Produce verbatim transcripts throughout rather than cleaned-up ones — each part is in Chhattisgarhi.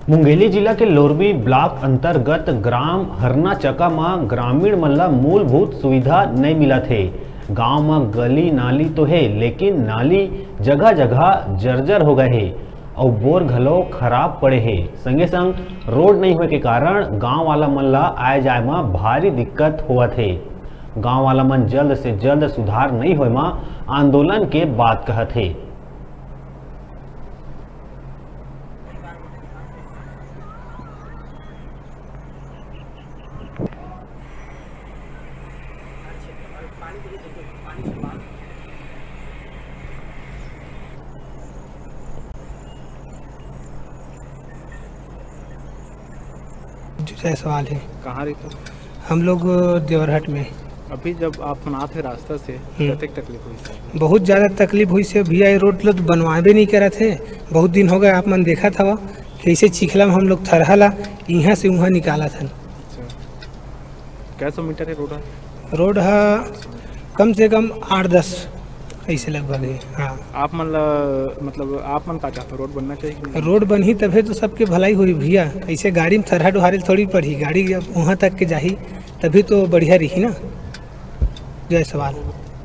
मुंगेली जिला के लोरमी ब्लॉक अंतर्गत ग्राम हरना चका म ग्रामीण मन ल मूलभूत सुविधा नइ मिलत हे। गांव म गली नाली तो हे, लेकिन नाली जगह-जगह जर्जर हो गए हे अउ बोर घलो खराब पड़े हे। संगे संग रोड नइ होए के कारण गांव वाला मन ल आए जाए म भारी दिक्कत होवत हे। गांव वाला मन जल्द से जल्द सुधार नइ होए म आंदोलन के बात कहत हे। जायसवाल है। कहाँ रहते हो? हम लोग देवरहट में। अभी जब आप मन आत हे रास्ता से, हम्म। कतेक तकलीफ होइस? बहुत ज़्यादा तकलीफ होइस हे भैया, ये रोड ल तो बनवाबे नहीं करत हे। बहुत दिन हो गए, आप मन देखत हवा कैसे चिखला में हम लोग थरहा ला इहाँ से उहाँ निकालत हन। अच्छा, कै सौ मीटर हे रोड ह? रोड ह कम से कम आठ दस ऐसे लगभग है। हाँ। आप मन ला, मतलब, आप मन का चाहते हो, रोड बनना चाहिए कि नहीं? रोड बनही तभे तो सबके भलाई होही भैया, ऐसे गाड़ी में थरहा डोहारे ल थोड़ी पड़ही, गाड़ी अब वहाँ तक के जाही तभी तो बढ़िया रही ना। जायसवाल।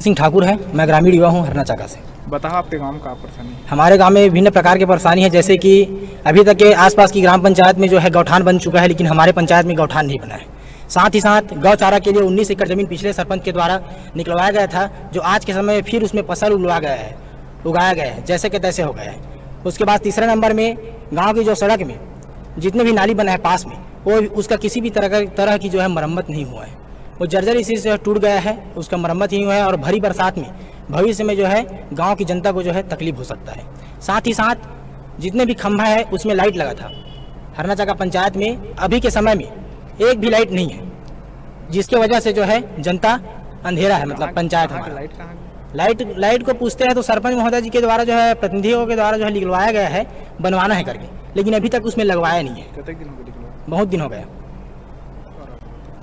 सिंह ठाकुर है, मैं ग्रामीण युवा हूँ हरना चाका से। बताओ, आपके गांव में क्या परेशानी है? हमारे गांव में विभिन्न प्रकार के परेशानी है, जैसे कि अभी तक के आसपास की ग्राम पंचायत में जो है गौठान बन चुका है, लेकिन हमारे पंचायत में गौठान नहीं बना है। साथ ही साथ गौ चारा के लिए उन्नीस एकड़ जमीन पिछले सरपंच के द्वारा निकलवाया गया था, जो आज के समय में फिर उसमें फसल उगलवा गया है, उगाया गया है, जैसे के तैसे हो गया है। उसके बाद तीसरे नंबर में गांव की जो सड़क में जितने भी नाली बना है पास में, वो उसका किसी भी तरह का, तरह की जो है मरम्मत नहीं हुआ है, वो जर्जर स्थिति से टूट गया है, उसका मरम्मत ही नहीं हुआ है और भरी बरसात में भविष्य में जो है गांव की जनता को जो है तकलीफ हो सकता है। साथ ही साथ जितने भी खंभा है उसमें लाइट लगा था, हरना चाका पंचायत में अभी के समय में एक भी लाइट नहीं है, जिसके वजह से जो है जनता अंधेरा है, मतलब कहाँ, पंचायत कहाँ की हमारा। लाइट कहाँ की? लाइट, लाइट को पूछते हैं तो सरपंच महोदय जी के द्वारा जो है, प्रतिनिधियों के द्वारा जो है निकलवाया गया है, बनवाना है करके, लेकिन अभी तक उसमें लगवाया नहीं है। कितने दिन हो गए निकलवाए? बहुत दिन हो गया।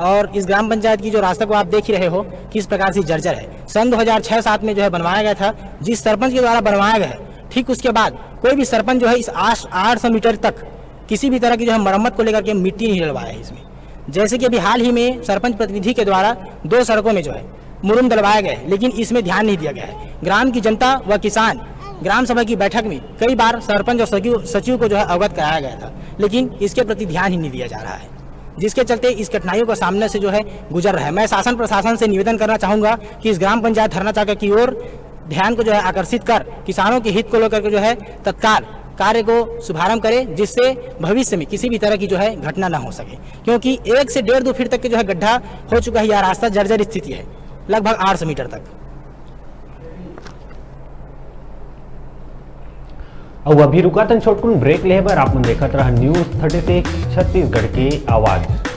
और इस ग्राम पंचायत की जो रास्ता को आप देख ही रहे हो किस प्रकार से जर्जर है। सन दो हज़ार छह सात में जो है बनवाया गया था, जिस सरपंच के द्वारा बनवाया गया है, ठीक उसके बाद कोई भी सरपंच जो है इस आठ, आठ सौ मीटर तक किसी भी तरह की जो है मरम्मत को लेकर के मिट्टी नहीं डलवाया है इसमें। जैसे कि अभी हाल ही में सरपंच प्रतिनिधि के द्वारा दो सड़कों में जो है मुरुम डलवाया गया है, लेकिन इसमें ध्यान नहीं दिया गया है। ग्राम की जनता व किसान ग्राम सभा की बैठक में कई बार सरपंच और सचिव, सचिव को जो है अवगत कराया गया था, लेकिन इसके प्रति ध्यान ही नहीं दिया जा रहा है, जिसके चलते इस कठिनाइयों का सामने से जो है गुजर रहा है। मैं शासन प्रशासन से निवेदन करना चाहूँगा कि इस ग्राम पंचायत हरना चाका की ओर ध्यान को जो है आकर्षित कर किसानों के हित को लेकर के जो है तत्काल कार्य को शुभारंभ करें, जिससे भविष्य में किसी भी तरह की जो है घटना ना हो सके, क्योंकि एक से डेढ़ दो फीट तक के जो है गड्ढा हो चुका है। यह रास्ता जर्जर स्थिति है, लगभग आठ सौ मीटर तक। अब अभी रुका तन छोटकुन ब्रेक लेहे बर। आप मन देखत रहा न्यूज़ थर्टी सिक्स छत्तीसगढ़ के आवाज़।